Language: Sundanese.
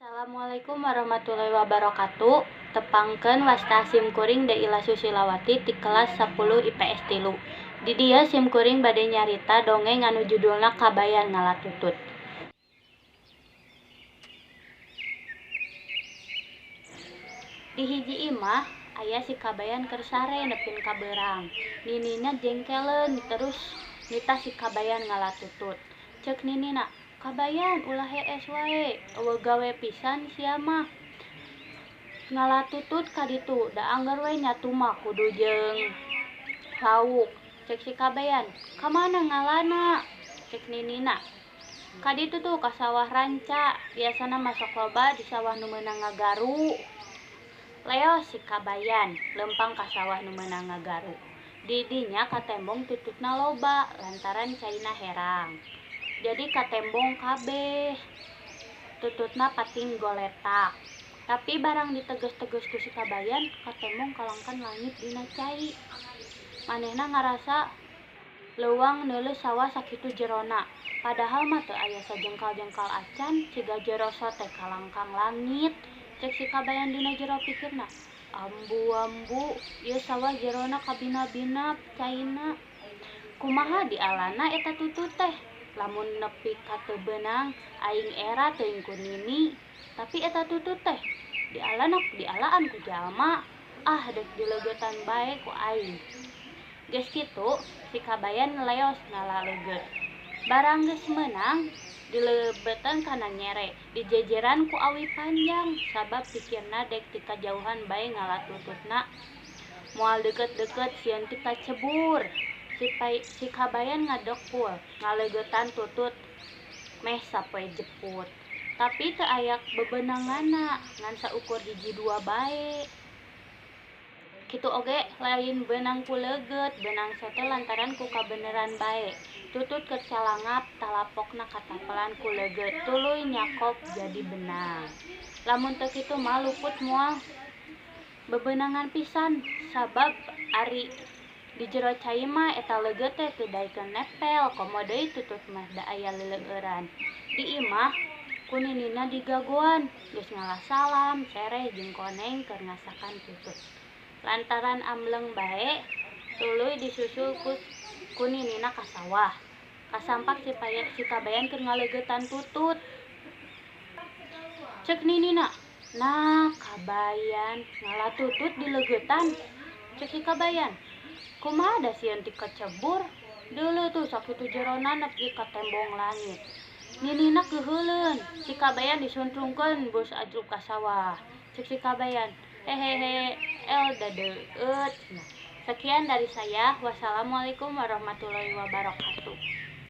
Assalamualaikum warahmatullahi wabarakatuh. Tepangkeun wasta sim kuring Deila Susilawati ti kelas 10 IPS 3. Di dieu sim kuring bade nyarita dongeng anu judulna Kabayan Ngalatutut. Di hiji imah aya si Kabayan keur sare nepin ka beurang. Ninina jengkeleun terus nitah si Kabayan ngalatutut. Ceuk ninina, "Kabayan ulah hees wae, euweuh gawe pisan sia mah. Ngalatutut ka ditu, da angger we nyatu mah kudu jeung lauk." Ceuk si Kabayan, "Ka mana ngalana?" Ceuk ninina, "Ka ditu tuh ka sawah ranca, biasana mah sok loba di sawah nu meunang ngagaru." Leos si Kabayan leumpang ka sawah nu meunang ngagaru. Di dinya katembong tututna loba lantaran caina herang. Jadi katembong kabeh, tututna pating goletak. Tapi barang diteges-teges ku si Kabayan, katembong kalangkan langit dina cai. Manehna ngarasa leuwang neuleus sawah sakitu jerona. Padahal mah teu aya sajengkal-jengkal acan, siga jero sote kalangkang langit. Ceuk si Kabayan dina jero pikirna, "Ambu-ambu, ieu sawah jerona kabina-bina caina. Kumaha dialana eta tutut teh? Lamun nepi ka teu beunang, aing era teuing ku nini. Tapi eta tutut teh dialana dialaan ku jalma. Ah, deuk dileugetan bae ku aing." Geus kitu, si Kabayan leos ngala leugeut. Barang geus meunang, dileubetan kana nyere, dijejeran ku awi panjang, sabab pikirna dek ti kajauhan bae ngalatututna. Moal deukeut-deukeut sieun ti kacebur. Si Kabayan ngadekul ngaleugetan tutut meh sapoe jeput. Tapi teu aya bebenanganna, ngan saukur hiji dua bae. Kitu oge lain beunang ku leugeut, beunang sote lantaran ku kabeneran bae. Tutut keur calangap talapokna katapelan ku leugeut, tuluy nyakop jadi benang. Lamun teu kitu mah luput moal bebenangan pisan, sabab ari di jero cai mah eta leugeut teh teu daekeun nepel, komo deui tutut mah da aya leuleueuran. Di imah ku ninina digagoan, geus ngalah salam, sereh jeung koneng keur ngasakan tutut. Lantaran amleng bae, tuluy disusul ku ninina ka sawah. Kasampak si Kabayan keur ngaleugeutan tutut. Ceuk ninina, "Nah, Kabayan ngalatutut dileugetan." Ceuk si Kabayan, "Kumaha da sieun ti kacebur? Deuleu tuh sakitu jerona nepi ka tembong langit." Ninina keuheuleun, si Kabayan disuntrungkeun bus ajruk ka sawah. Ceuk si Kabayan, "Hehehe, el dadeueut." Sekian dari saya. Wassalamualaikum warahmatullahi wabarakatuh.